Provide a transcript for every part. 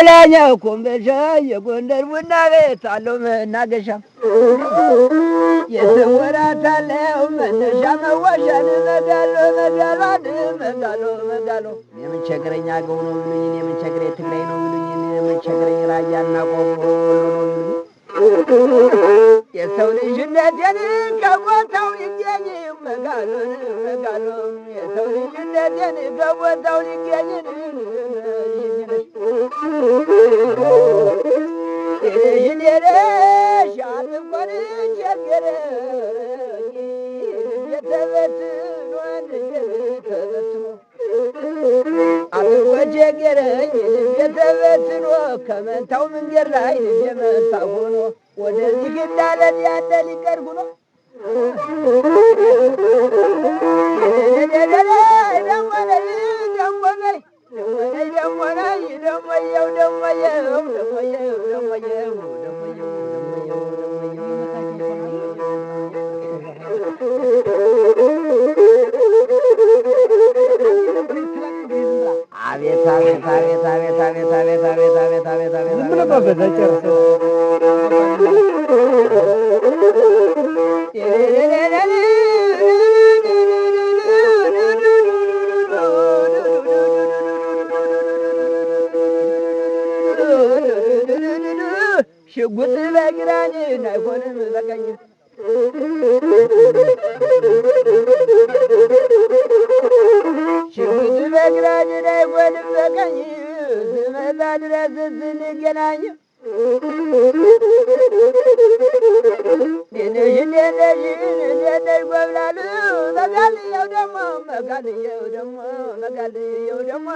ላኛው ኮምበልቻ የጎንደር ቡና ቤት አለው መናገሻ የስወራት አለው መነሻ መዋሻን መጋሎ መጋሎ መጋሎ መጋሎ የምን ቸግረኝ አገው ነው ብሉኝ፣ የምን ቸግረኝ ትግራይ ነው ብሉኝ፣ የምን ቸግረኝ ራያና ቆቦ ወሎ ነው ብሉኝ። የሰው ልጅነቴን ከቦታው ሊገኝ መጋሎን መጋሎ የሰው ልጅነቴን ከቦታው ሊገኝ ልጅ አልቆን ቸገረኝ ተበትኖ ተበትኖ አጥብቆ ቸገረኝ ልቤ ተበትኖ ከመንታው መንገድ ላይ ልቤ መንታ ሆኖ ወደዚህ እንዳለን ያለ ሊቀር ሆኖ አቤት አቤት አቤት አቤት አቤት አቤት አቤት አቤት አቤት አቤት ዝም ብለህ በዛ ጨርሰህ። ሽጉጥ በግራኝ አይሆንም በቀኝ ሽጉጥ በግራኝ አይሆንም በቀኝ ስመጣ ድረስ ስንገናኝ ትንሽ እንደነሽ እንደነሽ ጎብላሉ መጋልየው ደግሞ መጋልየው ደግሞ መጋልየው ደግሞ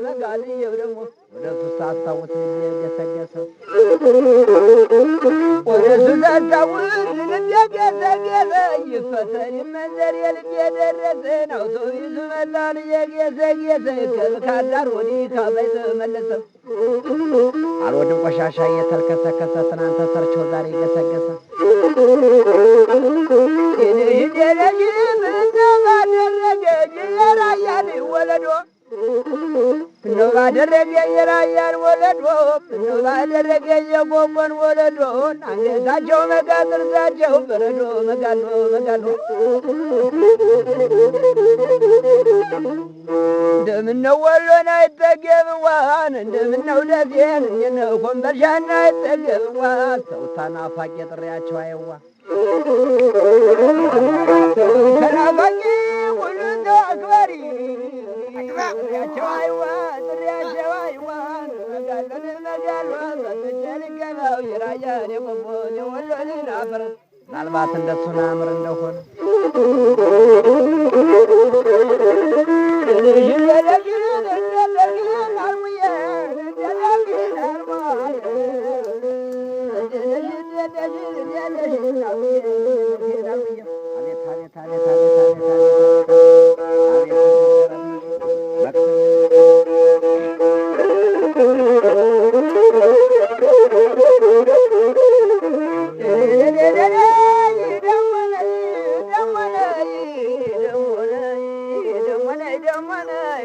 መጋልየው ደግሞ ወደ እሱ ሳስታውስ ልቤ ገሰገሰ ወደ እሱ ሳስታውስ ልቤ ገሰገሰ ይፈተን ይመንዘር የልቤ ደረሰ አውቶቢሱ መጣን እየገሰገሰ ከካዳር ወዲህ ካባይ ተመለሰ። አልወድም ቆሻሻ እየተልከሰከሰ ትናንት ተሰርቾ ዛሬ ገሰገሰ። ምነው ባደረገ የራያን ወለዶ ምነው ባደረገ የቆቦን ወለዶ አንገታቸው መጋ ጥርሳቸው በረዶ መጋሎ መጋሎ እንደምነው ወሎን አይጠገብዋን እንደምነው ደሴን እንደምነው ኮምበልሻን አይጠገብዋን ሰው ተናፋቂ ጥሪያቸው አይዋ ሰው ተናፋቂ ሁሉን ሰው አክባሪ ጥሪያቸው አይዋ ጥሪያቸው አይዋ መጋሎን መጋሎ ሰጥቼ ልገባው የራያን የቆቦን የወሎን አፈር ምናልባት እንደሱ ናምር እንደሆነ አቤት አቤት አቤት አቤት አቤት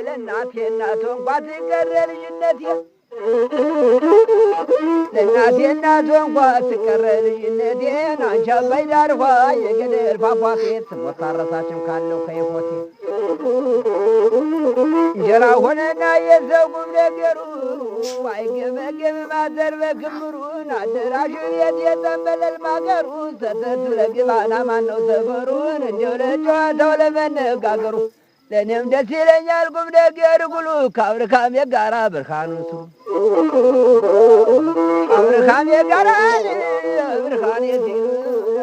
ለእናቴ እናቱ እንኳ ትቀረ ልጅነቴ ለእናቴ እናቱ እንኳ ትቀረ ልጅነቴን አንቺ አባይ ዳርኋ የገደል ፏፏቴ ስሞት አረሳችም ካለው ከይፎቴ እንጀራ ሆነና የሰው ቁም ነገሩ አይገመገም ማዘር በክምሩን አደራሽ ቤት የጠንበለል ማገሩ ሰተት ለግባና ማነው ሰፈሩን እንዲው ለጨዋታው ለመነጋገሩ ለእኔም ደስ ይለኛል ቁም ነገር ጉሉ ከአብርካም የጋራ ብርሃኑን ስሩ አብርካም የጋራ ብርሃን ሲሉ ደሙየው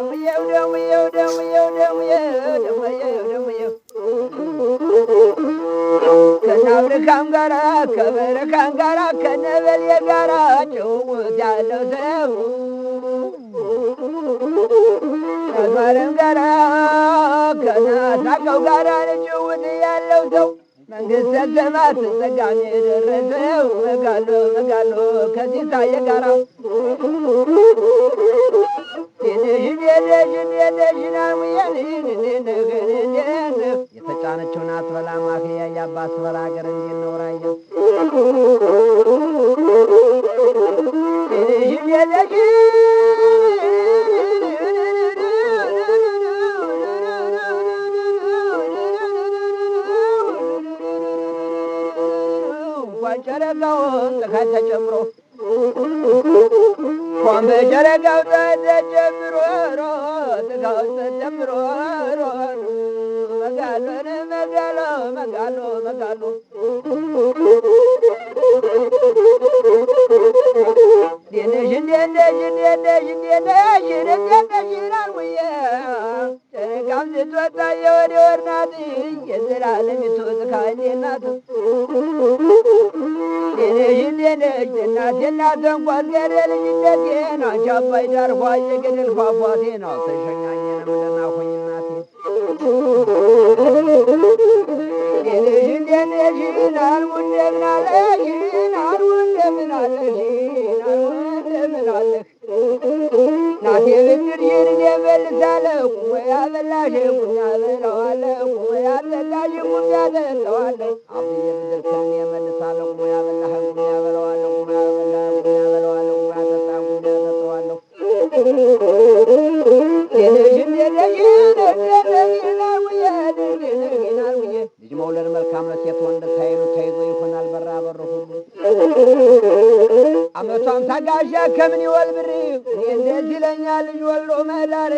ደሙየው ደሙየው ደሙየው ደሙየው ደሙየው ከነ አብርካም ጋራ ከበረካም ጋራ ከነበሌ ጋራ ጭውውት ያለው ሰው ከማለም ጋራ ከናሳቀው ጋራ ጭውውት ያለው ሰው መንግሥተ ሰማያት ጸጋን የደረሰው መጋሎ መጋሎ ከሲሳየ ጋራ የተጫነችውን አትበላም አህያ የአባት ስበላ ሀገር እንዴት ነው ራያ? ፀሐይ ተጨምሮ ቆም በጨረቃው ተጀምሮ ጥጋው ተጀምሮ መጋሎን መጋሎ መጋሎ መጋሎ እንዴት ነሽ እንዴት ነሽ እንዴት ነሽ እንዴት ነሽ እንዴት ነሽ አልሙዬ ጨረቃም ስትወጣ የወዴ ወር ናት የዘላለሚቱ ፀሐይ እንዴት ናት? እንዴት ነሽ እንዴት ነሽ እናቴ እናቴ እንኳን ገሬ ልጅነቴን አንቺ አባይ ዳር ፏ የገደል ፏፏቴ ነው ተሸኛኘንም ደህና ሁኝ እናቴ። እንዴት ነሽ እንዴት ነሽ አልሙ እንደምን አለሽ አልሙ እንደምን አለሽ አልሙ እንደምን አለህ ናቴ ብድርሽን እኔ እመልሳለሁ ቁሞ ያበላሽ ቁሜ አበላዋለሁ ቁሞ ያጠጣሽ ቁሜ አጠጣዋለሁ አብዬ ብድርሽን እኔ እመልሳለሁ ቁሞ ያበላህን ቁሜ አበላዋለሁ ቁሞ ያበላህን ቁሜ አበላዋለሁ ቁሞ ያጠጣህን ቁሜ አጠጣዋለሁ። እንዴት ነሽ እንዴት ነሽ እንዴት ነሽ አልሙዬ እንዴት ነሽ አልሙዬ ልጅ መውለድ መልካም ነው ሴት ወንድ ሳይሉ ተይዞ ይሆናል በራ በሩ ሁሉ አመቱ 50 ጋሻ ከምን ይወል ብር እኔ እንደዚህ ይለኛል ልጅ ወልዶ መዳር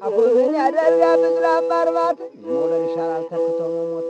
አፉ ምን ያደርጋል ብዝላ ማርባት ልጅ መውለድ ይሻላል ተክቶ መሞት።